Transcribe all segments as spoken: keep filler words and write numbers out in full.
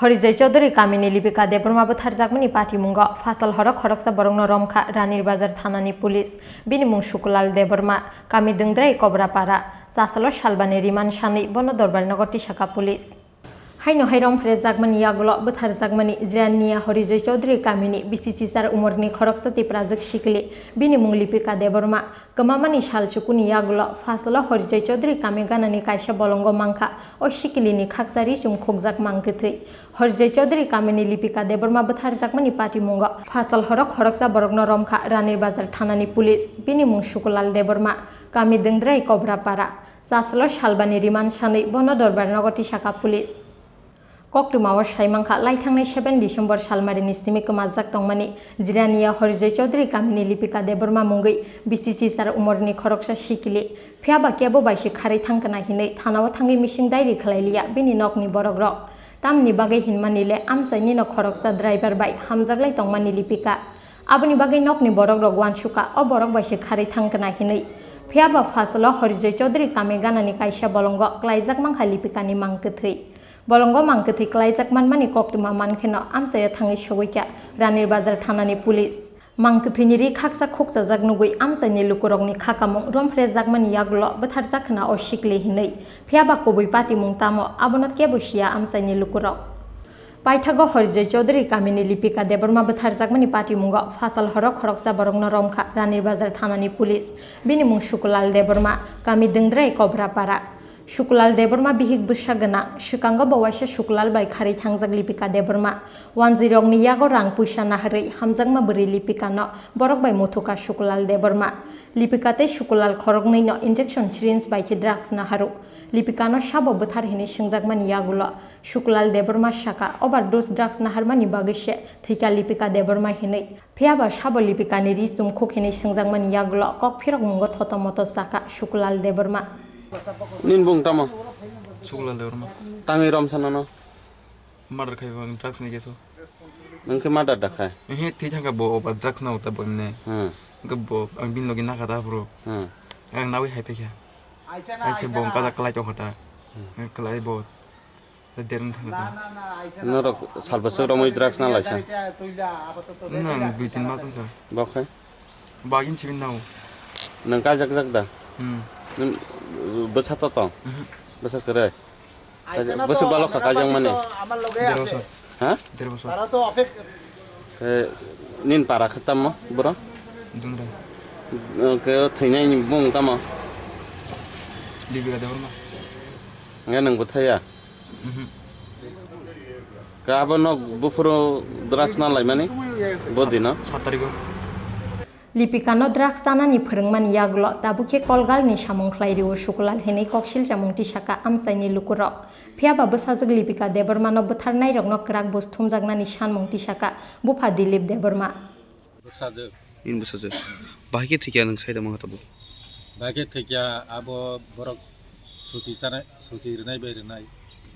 Horijoi Chaudhary kamini Lipika Debbarma bwtharjakmani patimungo phasal horo khoroksa borokno romkha Ranir Bazar thanani police. Bini mung Sukulal Debbarma, kami Dwngdrai Kobrapara. Chasalo salbani remand sanwi bono Dorbar nogo tisaka police. Haino hai romphrejakmani yagulo bwtharjakmani Jirania Horijoi Chaudhary kamini B C C sar umorni khoroksa Tiprajwk sikli, bini mung Lipika Debbarma. Kwmamani sal chukuni yagulo phasalo Horijoi Chaudhary kami ganani kaisa bolongo mankha, o sikilini khaksa ri chum khukjak mang kwthwi. Horijoi Chaudhary kamini Lipika Debbarma bwtharjakmani patimungo phasal horo khoroksa borokno romkha Ranir Bazar thanani police, bini mung Sukulal Debbarma, kami Dwngdrai Kobrapara. Chasalo salbani remand sanwi bono Dorbar nogo tisaka police. Koktwmao saimankha, laithangnai seven December salmarini simi kwmajak tongmani Jirania Horijoi Chaudhary kamini Lipika Debbarma mungwi B C C sar umorni khoroksa sikili. Phiyaba kebo bai se kharwi thangkana hinwi thanao thangwi missing diary khwlailiya bini nokni borokrok. Tamni bagwi hinmani le amchainino khoroksa driver bai hamjaklai tongmani Lipika. Aboni bagwi nokni borokrok uansukha, o borok bai se kharwi thangkana hinwi. Phiyaba phasalo Horijoi Chaudhary kami ganani kaisa bolongo klaijak mankha Lipikani mang kwthwi. Bolongo mang kwthwi klaijak manmani koktwma mankheno amchaio thangwi sogwikha Ranir Bazar thanani police. Mang kwthwini ri khaksa khukchajak nugwi amchaini lukurokni khakamung romphrejakmani yagulo bwtharjak khna o sikli hinwi. Phiyaba kubui patimung tamo, abono kebo siya amchaini lukurok. Paithago Horijoi Chaudhary kamini Lipika Debbarma bwtharjakmani patimungo phasal horo khoroksa borokno romkha Ranir Bazar thanani police. Bini mung Sukulal Debbarma, kami Dwngdrai Kobrapara. Sukulal Debbarma bihik bwsa gwnang, swkango bo waisa Sukulal bai kharwi thangjak Lipika Debbarma. Wanjwirokni yago rang puisa naharwi hamjakma bwrwi Lipikano borok bai muthukha Sukulal Debbarma. Lipika tei Sukulal khoroknwino injection syringe bai khe drugs naharu. Lipikano sabo bwthar hinwi swngjakmani yagulo Sukulal Debbarma saka, overdose drugs naharmani bagwi se thwikha Lipika Debbarma hinwi. Phiyaba sabo Lipikani ri chumkhuk hinwi swngjakmani yagulo kok phirokmungo thoto moto chakha Sukulal Debbarma. Nini bung tamo? Sukulal Debbarma. Tangwi rom sana no? Murder khai bo, drugs ni case o. Nung khe murder da khai? Ehe, thwi thangkha bo, oba drugs na uta bo emne. Hmm. Hwnkhe bo, ang bini logi nakha ta bro. Hmm. Ang nawi hai phaikha. Hai se bo, ang kaja kalai tongkha ta. Hmm. Kalai bo. Dereng thangkha ta. Norok sal bwswk romwi drugs na laisa? Nang dui tin mas wngkha. Bo khe? Bagin sibin nao. Nang kajak jak da? Hmm. Nung bwsa to tong? Mhm. Bwsa kwrwi? Bwswk balo kha kajak mani? Der bosor. Ha? Der bosor. Khe nin para khe tamo bro? Dungrai. Khe thwinaini bung tamo? Dibika Debbarma. Nge nang bwthaya? Mhm. Khe abo nok buphuru drugs na laimani? Bo dino? Sat tarikh o. Lipikano drugs chanani phwrwngmani yagulo tabuk khe kolgalni samung khlai rio Sukulal hinwi koksil chamung tisaka amchaini lukurok. Phiyaba bwsajwk Lipika Debbarmano bwtharnairokno kwrak buj thumjaknani sanmung tisaka bupha Dilip Debbarma. Bwsajwk. Nini bwsajwk. Bahai khe thwikya nwng saida mangkha tabuk. Bahai khe thwikya abo borok susi chanai, susi rwnai bai rwnai.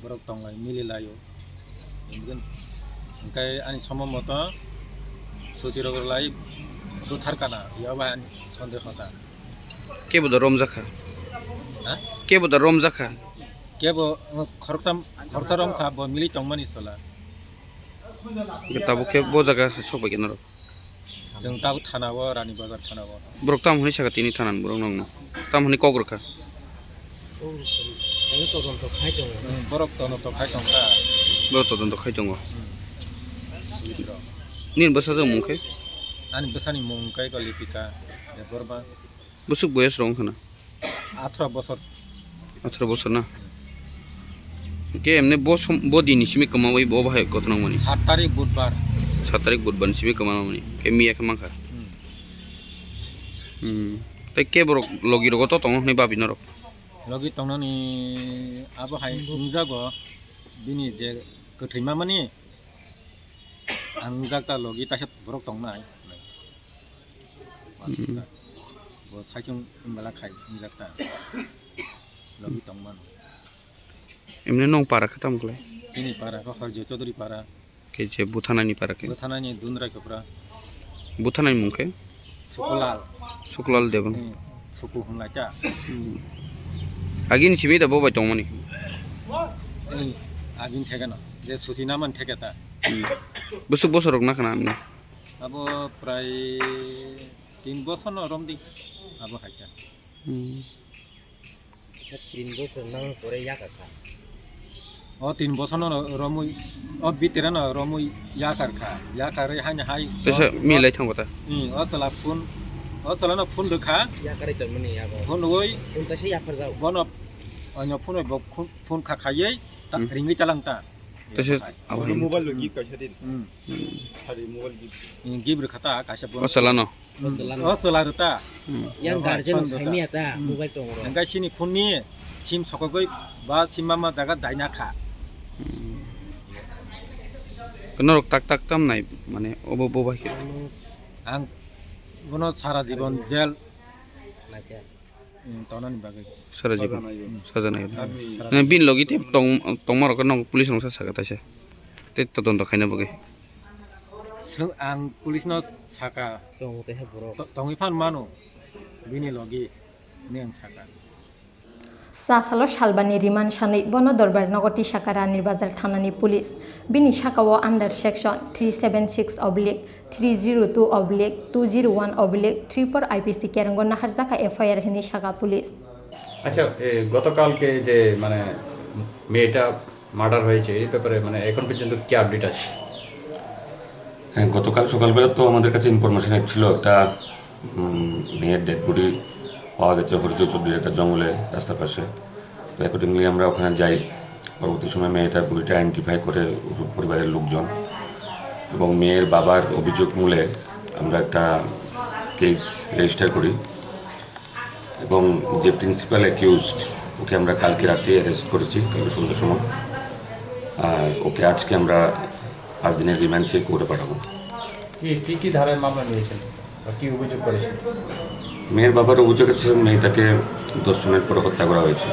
Borok tonglai mili laio. Hingke ani somo moto susi rok lai bwthar kana. Yaba ani sonde khota. Kebo da romjakha? Ha? Kebo da romjakha? Kebo khoroksa, khoroksa romkha bo mili tongmani sola. Tabuk khe bo jaga sok bai khe norok. Chwng tabuk thana o, Rani Bazar thana o. Borok tamo hwnwi sakha tini thana ni borok nokno? Tamo hwnwi kok rwkha? Borok todonto khai tongkha. Borok todonto khai tongo. Police rok. Nini bwsajwk mung khe? Ani bwsani mung khe Lipika Debbarma. Bwswk boyos rok wngkha na? Athro bosor. Athro bosor na? Hwnkhe emne bo som-, bo dini simi kwmawi bo bahai kothonang mani? Sat tarik budbar. Sat tarik budbar ni simi kwma mani. Khe miya khe mankha. Hmm. Hmm. Tei kebo rok logi rogo to tongo hwnwi babi norok? Logi tongnani abo hai wngjago bini je kwthwima mani. Ang wngjakta logi taisa borok tongnai. Hmm. Bo saichung imbala khai wngjakta. Logi tongmano. Emne nong para khe tamo khlai? Chini para khe Horjo Chaudhary para. Khe je buthanani para khe? Buthanani Dundrai Khopra. Buthanani mung khe? Sukulal. Sukulal Debon. Hmm, Suku hwnlai ta. Hmm. Agini simi da bo bai tongmani? Hmm, agini thegeno. Je susi naman theke ta. Hmm. Busuk bosor rok na khana amni? Abo prai tin bosor no romdi abo haikha. Hmm. Tin bosor nang pore yakar kha. O tin bosor no romwi, o bitere no romwi yakar kha. Yakar hai na hai. Tesa dos, milai dos, thangbo ta. Hmm, o sala phone, o sala no phone rwkha. Yakar tongmani yago. Phone rwwi. Phone ta se yakar jao. Bono, onyo phone bo phone, phone kha khaiwi ta, hmm, ringwi talang ta. Tesa abo. Mobile lo gift kaisa din. Hmm. Hmm. Sari mobile gift. Hmm, gift rwkha ta kaisa bono. O sala no. Hmm. O sala rwta. Hmm. Yang guardian no saimaya ta, hmm, mobile tongo. Hingke sini phone ni sim sokogoi ba sim mama jaga daina kha. Hmm. Norok tak tak tam nai mane obo bo bai khe. Ang bono sara jibon jail. Hmm, tonani bagwi. Sara jibon. Saja nai. Hmm. Saja nai. Sara. Nang bin logi te tong, tongma rok no police rok sa saka taisa. Te todonto khaina bagwi. Sw-, ang police no saka. Tong te he borok. To-, tongwi phan mano. Bini logi. Ni ang saka. Chasalo salbani remand sanwi bono Dorbar nogo tisaka Ranir Bazar thanani police. Bini sakao under section three seven six oblique three zero two oblique two zero one oblique three four I P C kerongo naharjakha F I R hinwi saka police. আচ্ছা, এ, গতকালকে যে মানে মেয়েটা মার্ডার হয়েছে, এই ব্যাপারে মানে এখন পর্যন্ত কি আপডেট আছে? হ্যাঁ, গতকাল সকালবেলা তো আমাদের কাছে ইনফরমেশন এসেছিল একটা, উম, মেয়ের ডেড বডি পাওয়া গেছে হরিচন্দ্র চৌধুরীর একটা জঙ্গলে রাস্তার পাশে। তো অ্যাকর্ডিংলি আমরা ওখানে যাই। পরবর্তী সময় মেয়েটার বডিটা আইডেন্টিফাই করে ওর পরিবারের লোকজন এবং মেয়ের বাবার অভিযোগ মূলে আমরা একটা কেস রেজিস্টার করি এবং যে প্রিন্সিপাল অ্যাকিউজড, ওকে আমরা কালকে রাতে অ্যারেস্ট করেছি, কালকে সন্ধ্যার সময়। আর ওকে আজকে আমরা পাঁচ দিনের রিমান্ড চেয়ে কোর্টে পাঠাবো। কি, কি, কি ধারায় মামলা নিয়েছেন বা কি অভিযোগ করেছেন? মেয়ের বাবার অভিযোগ আছে, মেয়েটাকে ধর্ষণের পরে হত্যা করা হয়েছে।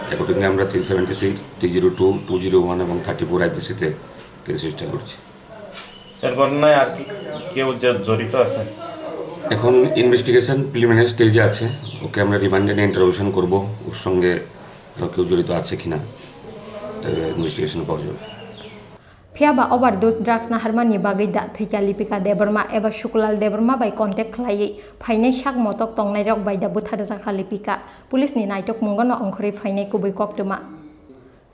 অ্যাকর্ডিংলি আমরা three seventy six, three zero two, two zero one এবং থার্টি ফোর আইপিসিতে কেস রেজিস্টার করছি। স্যার, ঘটনায় আর কি কেউ জ-, জড়িত আছে? এখন ইনভেস্টিগেশন প্রিলিমিনারি স্টেজে আছে। ওকে আমরা রিমান্ডে নিয়ে ইন্টারোগেশন করব, ওর সঙ্গে আরও কেউ জড়িত আছে কিনা, তবে ইনভেস্টিগেশন পর্যায়ে। Phiya ba overdose drugs naharmani bagwi da thwikha Lipika Debbarma eba Sukulal Debbarma bai contact khlaiwi phainai sak motok tongnairok bai da butharjakha Lipika. Police ni naitokmungo no ongkhorwi phainai kubui koktwma.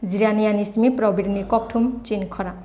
Jiraniani simi Probirni kokthum chini khorang.